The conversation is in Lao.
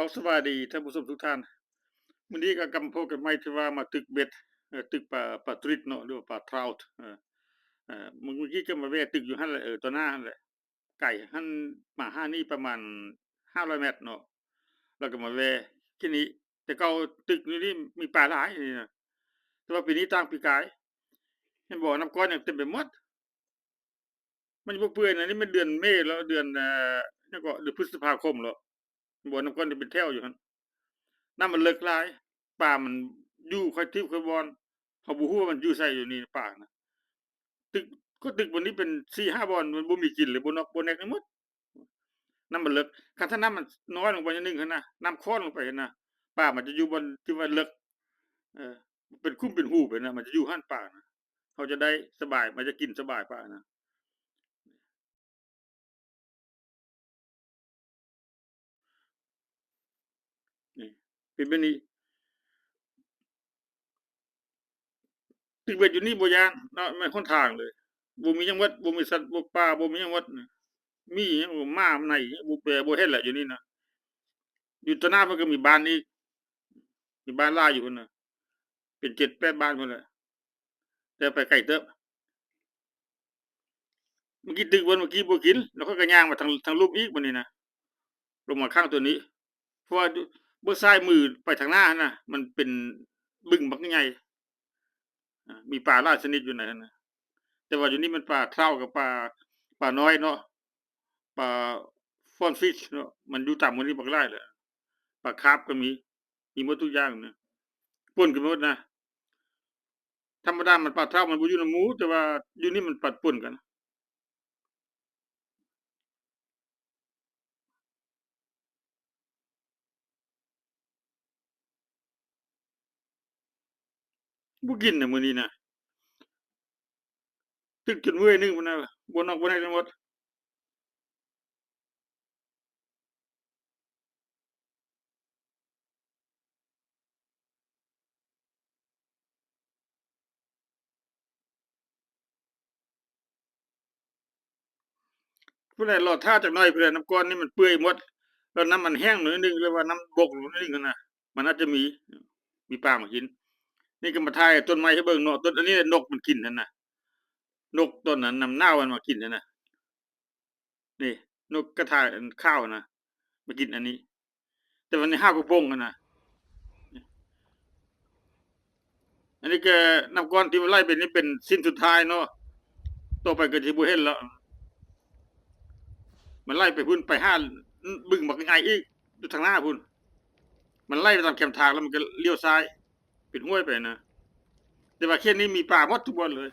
ເອົາ ສະບາຍດີທ່ານຜູ້ຊົມທຸກທ່ານ. ມື້ນີ້ກໍກັບມາພົບກັນໃໝ່ທີ່ວ່າມາຕຶກເບັດ ເອີ ຕຶກປາ ປາທຣິດເນາະ ຫຼືວ່າປາທຣາວ ເອີ ເອີ ມື້ກີ້ກໍມາແວ່ຕຶກຢູ່ຫັ້ນແຫຼະ ເອີ ຕໍ່ໜ້າຫັ້ນແຫຼະ ໄກຫັ້ນມາຫານີ້ປະມານຫ້າຮ້ອຍແມັດເນາະ ແລ້ວກໍມາແວ່ທີ່ນີ້. ແຕ່ເກົ່າຕຶກຢູ່ນີ້ມີປາຫຼາຍນີ້ນະ ແຕ່ວ່າປີນີ້ຕ່າງປີກາຍ ເຫັນບໍ່ ນ້ຳກ້ອນຍັງເຕັມໄປໝົດ. ມັນຍັງບໍ່ເປື່ອຍນະ ນີ້ແມ່ນເດືອນເມແລ້ວ ເດືອນ ເອີ ຫຍັງເກາະ ເດືອນພຶດສະພາຄົມແລ້ວ ບໍ່ ນ້ຳກ້ອນທີ່ເປັນແຖວຢູ່ຫັ້ນ ນ້ຳມັນເລິກຫຼາຍ ປາມັນຢູ່ຄ່ອຍທິບຄ່ອຍບ່ອນ ເຮົາບໍ່ຮູ້ວ່າມັນຢູ່ໃສ ຢູ່ນີ້ປານະ. ຕຶກ ກໍຕຶກບ່ອນນີ້ເປັນສີ່ຫ້າບ່ອນ ມັນບໍ່ມີກິນເລີຍ ບໍ່ນອກບໍ່ແນກໄດ້ໝົດ. ນ້ຳມັນເລິກ ຄັນຖ້ານ້ຳມັນນ້ອຍລົງໄປໜ້ອຍໜຶ່ງຫັ້ນນະ ນ້ຳຂ້ອນລົງໄປຫັ້ນນະ ປາມັນຈະຢູ່ບ່ອນທີ່ວ່າເລິກ ເອີ ເປັນຂຸມເປັນຮູໄປນະ ມັນຈະຢູ່ຫັ້ນປານະ ເຮົາຈະໄດ້ສະບາຍ ມັນຈະກິນສະບາຍປານະ. ນີ້ ເປັນແບບນີ້ ຕຶກເບັດຢູ່ນີ້ບໍ່ຢ້ານເນາະ ແມ່ນຫົນທາງເລີຍ ບໍ່ມີຫຍັງໝົດ ບໍ່ມີສັດ ບໍ່ ປາ ບໍ່ມີຫຍັງໝົດ. ມີຫຍັງໝາໃນ ບໍ່ແປ ບໍ່ເຫັນແຫຼະຢູ່ນີ້ນະ. ຢູ່ຕໍ່ໜ້າມັນກໍມີບ້ານອີກ ມີບ້ານຫຼາຍຢູ່ພຸ້ນນະ ເປັນເຈັດແປດບ້ານພຸ້ນແຫຼະ ແຕ່ໄປໄກເຕີບ. ເມື່ອກີ້ຕຶກເບິ່ງ ເມື່ອກີ້ບໍ່ກິນ ແລ້ວຂ້ອຍກໍຍ່າງມາທາງ ທາງລຸ່ມອີກບັດນີ້ນະ ລົງມາຂ້າງຕົວນີ້ ເພາະວ່າເບື້ອງຊ້າຍມືໄປທາງໜ້າຫັ້ນນະ ມັນເປັນບຶງບັກໃຫຍ່ ອາ ມີປາຫຼາຍຊະນິດຢູ່ໃນຫັ້ນນະ ແຕ່ວ່າຢູ່ນີ້ມັນປາເທົາກັບປາ ປານ້ອຍເນາະ ປາຟອນຟິດເນາະ ມັນຢູ່ຕາມໝູ່ນີ້ບັກຫຼາຍເລີຍ ປາຄາບກໍມີ ມີໝົດທຸກຢ່າງນະ ປົນກັນໝົດນະ. ທຳມະດາມັນປາເທົາມັນບໍ່ຢູ່ນຳໝູ່ ແຕ່ວ່າຢູ່ນີ້ມັນປະປົນກັນ ບໍ່ກິນນະມື້ນີ້ນະ ຕຶກຈົນເມື່ອຍໜຶ່ງພຸ້ນນະ ບໍ່ນອກບໍ່ແນກໄດ້ໝົດ. ຜູ້ໃດລໍຖ້າຈັກໜ້ອຍ ຜູ້ໃດ ນ້ຳກ້ອນນີ້ມັນເປື່ອຍໝົດ ແລ້ວນ້ຳມັນແຫ້ງໜ້ອຍໜຶ່ງ ຫຼືວ່ານ້ຳບົກໜ້ອຍໜຶ່ງຫັ້ນນະ ມັນອາດຈະມີ ມີປາມາກິນ. ນີ້ກໍມາຖ່າຍຕົ້ນໄມ້ໃຫ້ເບິ່ງເນາະ ຕົ້ນອັນນີ້ນະ ນົກມັນກິນຫັ້ນນະ ນົກຕອນນັ້ນນ້ຳໜາວມັນມາກິນຫັ້ນນະ. ນີ້ ນົກກະທາຂາວນະ ມາກິນອັນນີ້ ແຕ່ວ່າໃນຫາວກະປົງຫັ້ນນະ. ອັນນີ້ກະນ້ຳກ້ອນທີ່ມັນໄຫຼໄປນີ້ເປັນເສັ້ນສຸດທ້າຍເນາະ ຕໍ່ໄປກະຊິບໍ່ເຫັນແລ້ວ. ມັນໄຫຼໄປພຸ້ນ ໄປຫາບຶງບັກໃຫຍ່ອີກ ຢູ່ທາງໜ້າພຸ້ນ ມັນໄຫຼໄປຕາມແຄມທາງ ແລ້ວມັນກະລ້ຽວຊ້າຍ ເປັນຫ້ວຍໄປນະ. ແຕ່ວ່າເຂດນີ້ມີປາໝົດທຸກບ່ອນເລີຍ